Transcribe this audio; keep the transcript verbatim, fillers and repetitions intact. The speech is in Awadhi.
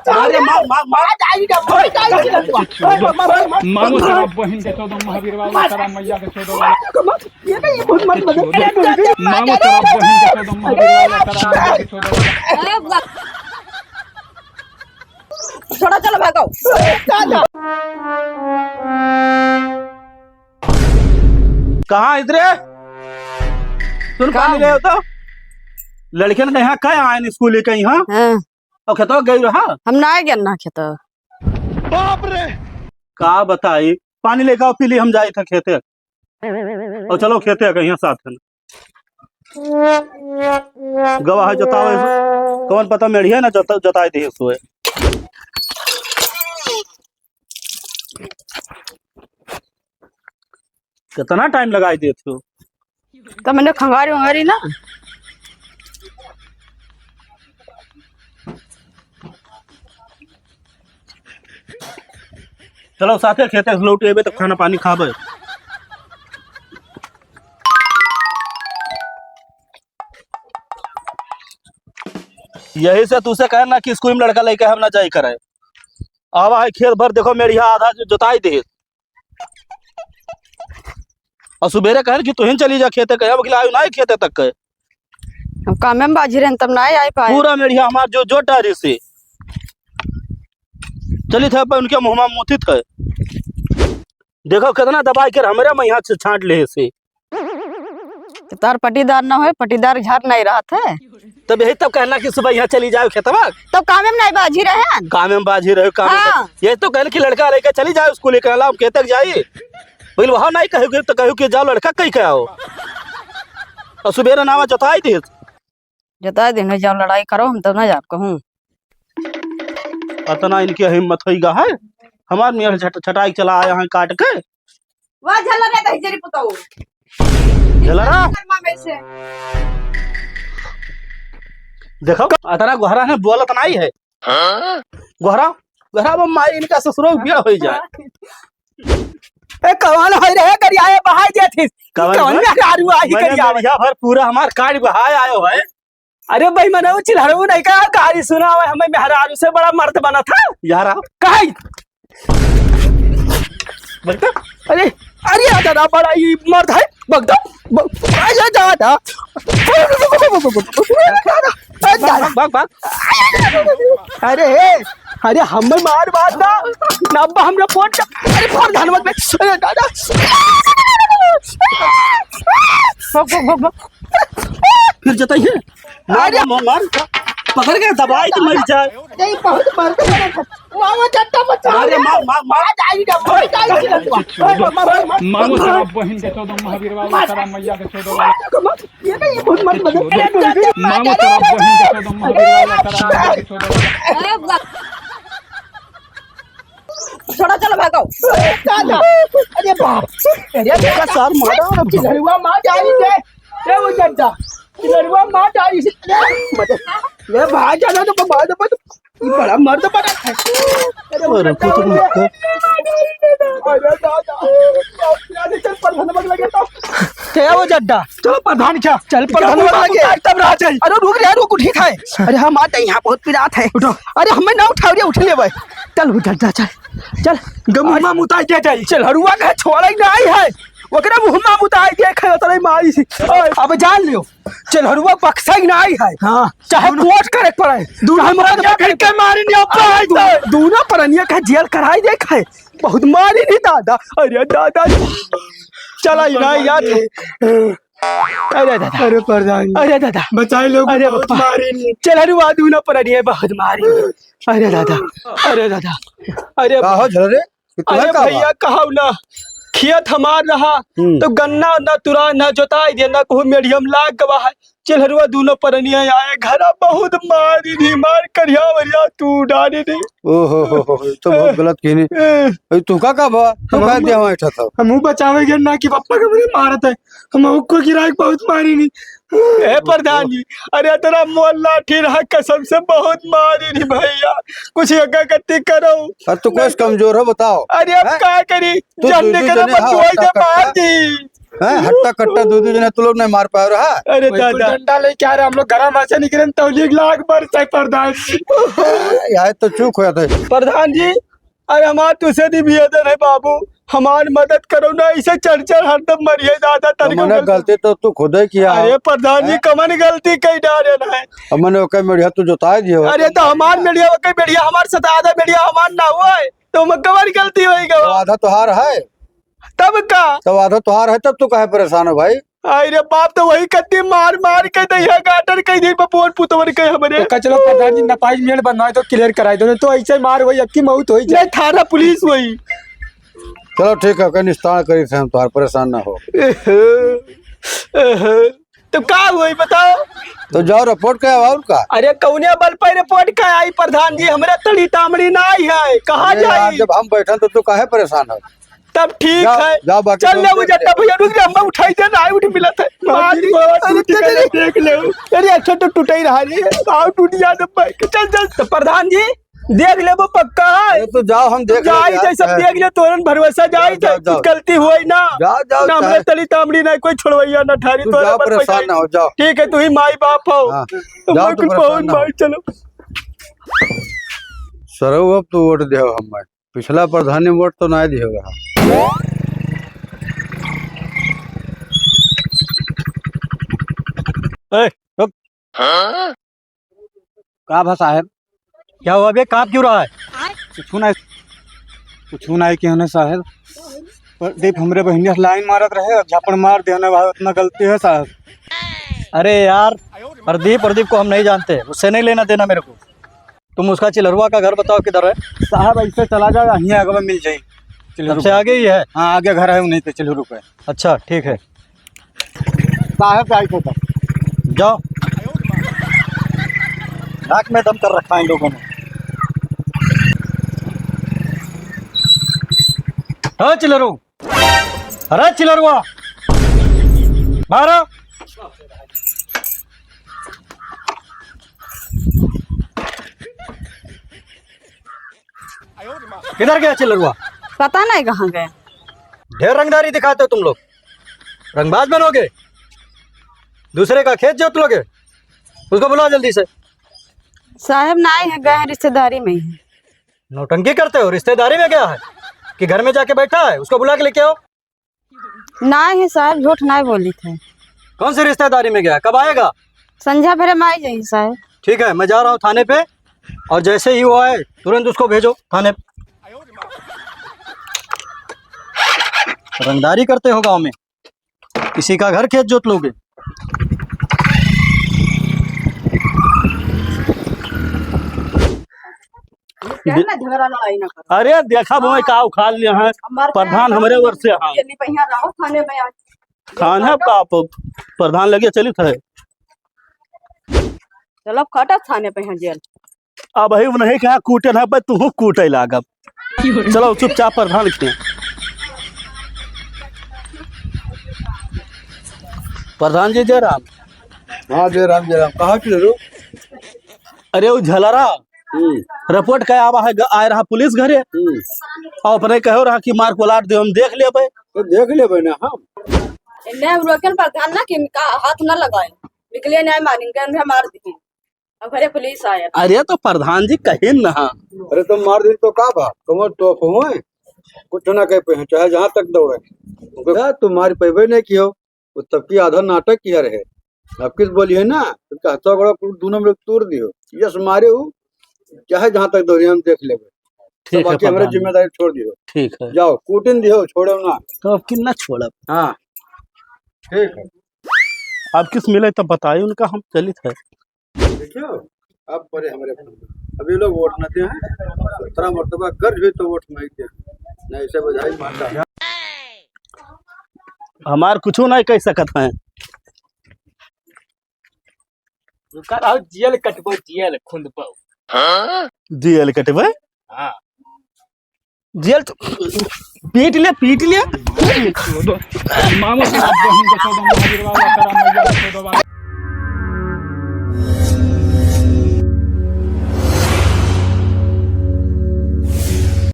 अरे मार, मार, मार। मार, मार, मार, मार। मामू तेरा बहिन के चौदह महावीर वाला, तेरा मैया के चौदह वाला। ये नहीं, ये बहुत मत मदद कर। मामू तेरा बहिन के चौदह महावीर वाला, तेरा मैया के चौदह वाला। छोड़ा, चलो भागो। कहाँ इधरे? सुन, का? पानी ले आओ तो। लड़के ने यहाँ का आए न स्कूल के यहाँ? हाँ। और खेतवा गई रहा? हम ना आए गए ना खेतवा। बाप रे! का बताई, पानी लेके आओ, पी ली, हम जाए थे खेते। और चलो खेते के यहाँ साथ है। गवाह जोतावे, कौन पता मेढ़िया ना जोता-, जोताए दे सोए। कितना टाइम लगाई देत हो? तो मैंने खंगारी वंगारी ना। चलो साथे खेते से लौट अबे तो खाना पानी खाबे। यही से तुसे कहे ना कि स्कूल में लड़का लेके हम ना जाई करे। आवा है खेत भर, देखो मेढ़िया आधा जो जोताई दे। और सुबेरे कहन कि तुहिन चली जा खेते, कहे अब खिलायु ना खेते तक के। हम कामे में बाझी रहन तब ना आई पाए। पूरा मेढ़िया हमार जो जोत डारी से। चली थे पर उनके मुँह में मुथित है। देखो कितना दबाई के हमरे में यहाँ से छांट ले से। तो तार पटीदार ना होए, पटीदार घर नहीं रहत है। तब यही तब कहना कि सुबह यहाँ चली जाओ खेतवा। तब कामे में नहीं बाझी रहे हैं। कामे में बाझी रहे, कामे में। हाँ। ये तो कहन कि लड़का लेके चली जाओ स्कूल, कहला हम खेतक जाई। बोल वहाँ नहीं कहू कि, तो कहू कि जाओ लड़का कहीं के आओ। और सुबेरे नावा जताई दे। जताई दे, नहीं जाओ लड़ाई करो, हम तो ना जाब कहूँ। अतना इनके हिम्मत होई गा है, हमार मेड़ छट-, छटाई चला आया है काट के। वाह, झलरा दही जरी पुताऊ। झलरा? कर्मा में से। देखो, अतना गोहरा ने बोलत नाई है। हाँ? गोहरा, गोहरा में माई इनका ससुरो बिया होई जाए। ए, कवन होई रहे, गरियाए बहाई देथिस। कवन कवन भाई? मेहरारू आई मने गरियाए? मेरिया भर पूरा हमार काट बहाए आयो है। अरे भाई, मने वो चिल्हरऊ नहीं का, गारी सुना हुआ, हमें मेहरारू से बड़ा मर्द बना था। यार, आओ। काहे? बगदा? अरे, अरे, आ दादा, बड़ा ही मर्द है। बगदा, बग-, अरे दादा। अरे दादा। बग, बग, बग। अरे, अरे, अरे, हमें मार बात ना। ना अब्बा हमरा फोन कर। अरे, फोन धनवा पे। अरे दादा। बग, बग, बग, बग। फिर जताई है। मार, अरे! मार, मार, मार। पकड़ के दबाई के मर जाए। नहीं, बहुत मर्द बना था। मामा चट्टा बचा अरे, ले। मार, मार, मार। आ जाइए, मार, जाइए, मार, मार, मार, मार। मामू तेरा बहिन के चौदह महावीर वाला, मार। तेरा मैया के चौदह वाला। मार, ये नहीं, ये बहुत मर्द बना। मामू तेरा बहिन के चौदह महावीर वाला, तेरा मैया के चौदह वाला। छोड़ा, चलो भागो। दादा, अरे बाप, अरे बेटा, सार मारा, अरे चिल्हरुआ मार डाली थे। ए वो दादा, चिल्हरुआ मार डाली से। अरे भाग जाना तो, भाग जाना तो, ये बड़ा मर्द बना है। अरे वो अरे दादा, कुछ मत कर। अरे दादा, चल प्रधान बग लगे तो। क्या वो जड्डा? चलो प्रधान क्या? चल प्रधान बग लगे। तब रहा चल। अरे रुक रे, रुक, उठी था। अरे हम आते हैं, यहाँ बहुत पिरात है। उठो। अरे हमें ना उठाओ रे, उठ ले भाई। चल उठ, चल, चल, चल। गमुआ अरे, मुताई दे जाई। चल, हरुआ का छोड़ा ही नहीं है। ओकरा मुँह में मुताई दे खाए, उतरे मारी सी। ओए, अब जान लियो, चल, हरुआ बक्सा ही नहीं है। हाँ। चाहे दोनों, कोर्ट करे पड़े, दोनों चाहे मुकदमा मुकदमा करे के मारी नहीं, अब अरे, भाई दो-, तो। दोनों परनिया का जेल कराई दे खाए। बहुत मारी नहीं दादा। अरे दादा, चला ही नहीं याद है। अरे दादा। अरे प्रधान जी। अरे दादा। बचाए लोग, अरे बहुत पप्पा। मारी नहीं। चल, अरे वाह, दूना पर अरे बहुत मारी। अरे दादा। अरे दादा। अरे का हो झलरे? कि तुम्हें अरे का बा? भैया, कहाऊ ना। खेत हमार रहा, हम्म। तो गन्ना ना तुरा, ना जोताई दे, ना कहूँ मेढ़ियम लाग गवा है। चेल्हरुआ दूनो परनिया आए घरा, बहुत मारी नहीं, मार करिया वरिया तू डाले नहीं। ओ हो हो हो, ई तो बहुत गलत कहनी। ए। ए, तू का का बा? तू हम, का हम, दे हमारे ठा था? हमहू बचावे गए ना कि पप्पा के मने मारत है। हमहू को गिराए बहुत मारी नहीं। ए प्रधान जी, अरे तेरा मोल लाठी रहा, कसम से बहुत मारी नहीं भैया। कुछ यका कत्ती करो। अरे तू कोई कमजोर हो बताओ। अरे अब हैं? का करी? तू जन्ने दुई के जने नंबर हो, दुआई दे टक्कर मार का। दी। हैं? हट्टा कट्टा दू दू जने तू लोग नहीं मार पाए रहा। अरे दादा। डंडा लेके आ रहे हम लोग, घर में से निकले तौलीग लाग बरसे प्रधान जी। यार तो चूक होया था। प्रधान जी, अरे हमार तुसे निवेदन है बाबू, हमार मदद करो ना, इसे चढ़ चढ़ हरदम मरिए दादा, तनिको मने गलती गलती तो तू खुदे किया। अरे प्रधान जी, हैं? कमन गलती कई डारे ना है। अब मने ओके मेड़िया तू जोताए दियो। अरे तो हमार मेड़िया, ओके मेड़िया, हमार सदा आधा मेड़िया हमार ना हुआ है, तो हम कमन गलती होई तो गवा। आधा तोहार है। तब का? तब आधा तोहार है, तब तू काहे परेशान हो भाई? आई रे बाप, तो वही कत्ती मार मार के दहिया गाटर कई दिन पर पोर पुतवन के हमरे। तो का चलो प्रधान जी, नपाई मेड़ बनवाए तो clear कराई दो, नहीं तो ऐसे मार वही अक्की मौत होई जाए। नहीं, थाना पुलिस वही। चलो ठीक है, ओके निस्तार करी थे हम तोहार, परेशान ना हो। एहे, एहे। तो का हुई बताओ? तो जाओ रिपोर्ट का और का? अरे कौने बल पर रिपोर्ट का आई प्रधान जी, हमरे तड़ी तामड़ी ना आई है, कहाँ अरे यार, जाई? जब हम बैठन तो तू काहे परेशान हो? तब ठीक जाओ, है। जाओ, बाकी चल तुम ले वो देख जट्टा ले। भैया, रुक जा, हम उठाई दे, ना उठ मिलत है। बाकी मार दी। बाबा अरे टूट तेरे गया, देख ले। अरे अच्छा तो टूटा ही रहा रे, आओ टूट जा दे भाई। चल चल तो प्रधान जी, देख ले वो पक्का है। अरे तो जाओ, हम तू देख ले जाई यार, जाए, सब हैं। देख ले, तोरन भरोसा जाई जाओ, जाए, जाओ, कुछ जाओ। गलती होई ना। जाओ, जाओ, ना हमरे चाहे तली तामड़ी ना कोई छोड़वैया ना ठारी, तू तोरे जाओ, पर परेशान पहुंचाई। ना हो, जाओ। ठीक है, तू ही माई बाप हो। हाँ, तो जाओ, मैं तू कुछ परेशान बहुत ना हो। माई, चलो। सरऊ, अब तू वोट दे हमें। पिछला प्रधानी वोट तो नाय दिहे रहा। ए, रुक। का भा साहेब? क्या हुआ बे? कांप क्यों रहा है? कुछ ना, कुछ ना है कि हने साहेब। प्रदीप हमरे बहिनिया से लाइन मारत रहे, झापड़ मार देने भाई, उतना गलती है साहेब। अरे यार, प्रदीप, प्रदीप को हम नहीं जानते, उससे नहीं लेना देना मेरे को। तुम उसका चिलरुआ का घर बताओ किधर है? साहब, ऐसे चला जाओ, यहीं आगे में मिल जाई। चिलरुआ सबसे आगे ही है? हाँ, आगे घर है, उन्हीं पे चिलरू पे। अच्छा, ठीक है। साहब, जाई तो तब। जाओ। नाक में दम कर रखा है इन लोगों ने। हाँ, चिलरू। अरे चिलरुआ, बाहर आ। किधर गया चिलरुआ? पता नहीं कहाँ गया। ढेर रंगदारी दिखाते हो तुम लोग, रंगबाज बनोगे, दूसरे का खेत जोत लोगे। उसको बुलाओ जल्दी से। साहब, नाई है, गए हैं रिश्तेदारी में ही। नौटंकी करते हो, रिश्तेदारी में गया है कि घर में जाके बैठा है, उसको बुला के लेके आओ। नाई है साहब, झूठ नाई बोली थे। कौन सी रिश्तेदारी में गया, कब आएगा? संझा भरे में आई जाइए साहब। ठीक है, मैं जा रहा हूँ थाने पे, और जैसे ही वो आए तुरंत उसको भेजो थाने पे। रंगदारी करते हो गांव में। किसी का घर खेत जोत लोगे। क्या ना झगड़ा लड़ाई ना करो। अरे देखा बोए का उखाड़ लिया है। हमार प्रधान क्या हमरे ओर से, हाँ। ये नहीं पहिया रहो थाने में आज। थाने बाप प्रधान लगे चलित है। चलो खटा थाने पे हैं जेल। अब ही नहीं कहा कूटे ना, बस तू कूटे लागब। चलो चुपचाप प्रधान के। प्रधान जी, जय राम। हाँ, जय राम, जय राम। कहाँ के रो? अरे, वो झलरा। हम्म। रिपोर्ट का आवा है, ग-, आए रहा पुलिस घरे। हम्म। और अपने कहो रहा कि मार कोलाट दे, हम देख लेबे। तो देख लेबे ना हम। इन्हें हम रोकन प्रधान ना कि इनका हाथ ना लगाए। निकले नहीं मारेंगे, इन्हें मार दिए। अब घरे पुलिस आया। अरे तो प्रधान जी कहिन ना। अरे तो मार दी तो का बा? कमर टॉप हुए, कुछ ना कह पे, चाहे जहाँ तक दौड़े। ओकरा तू मार पैबे नहीं कियो, वो तब की आधा नाटक किया रहे। अब किस बोली है ना, तो कहता ओकरा कुल दोनों में तोड़ दियो। यस मारे हूँ, चाहे जहाँ तक दौड़े हम देख लेबे। ठीक है, बाकी हमरे प्रधान जी। जिम्मेदारी छोड़ दियो। ठीक है। जाओ, कूटिन दियो, छोड़ो ना। तो अब कितना छोड़ब? हाँ, ठीक है। अब किस मिले तब बताई उनका, हम चलित है। देखियो, अब परे हमरे फोन में। अब ये लोग वोट न दे हैं, सत्रह मर्तबा गर्ज भी तो वोट नहीं दे हैं। नहीं, इसे बधाई माता। हमार कुछो नहीं कह सकत हैं। रुका रहो, जेल कटबो, जेल खुंदबो। जेल कटबे? हाँ। जेल तो पीट ले, पीट ले। मामा के बहन के चौदह महावीर बाबा करम मैया के चौदह बाबा।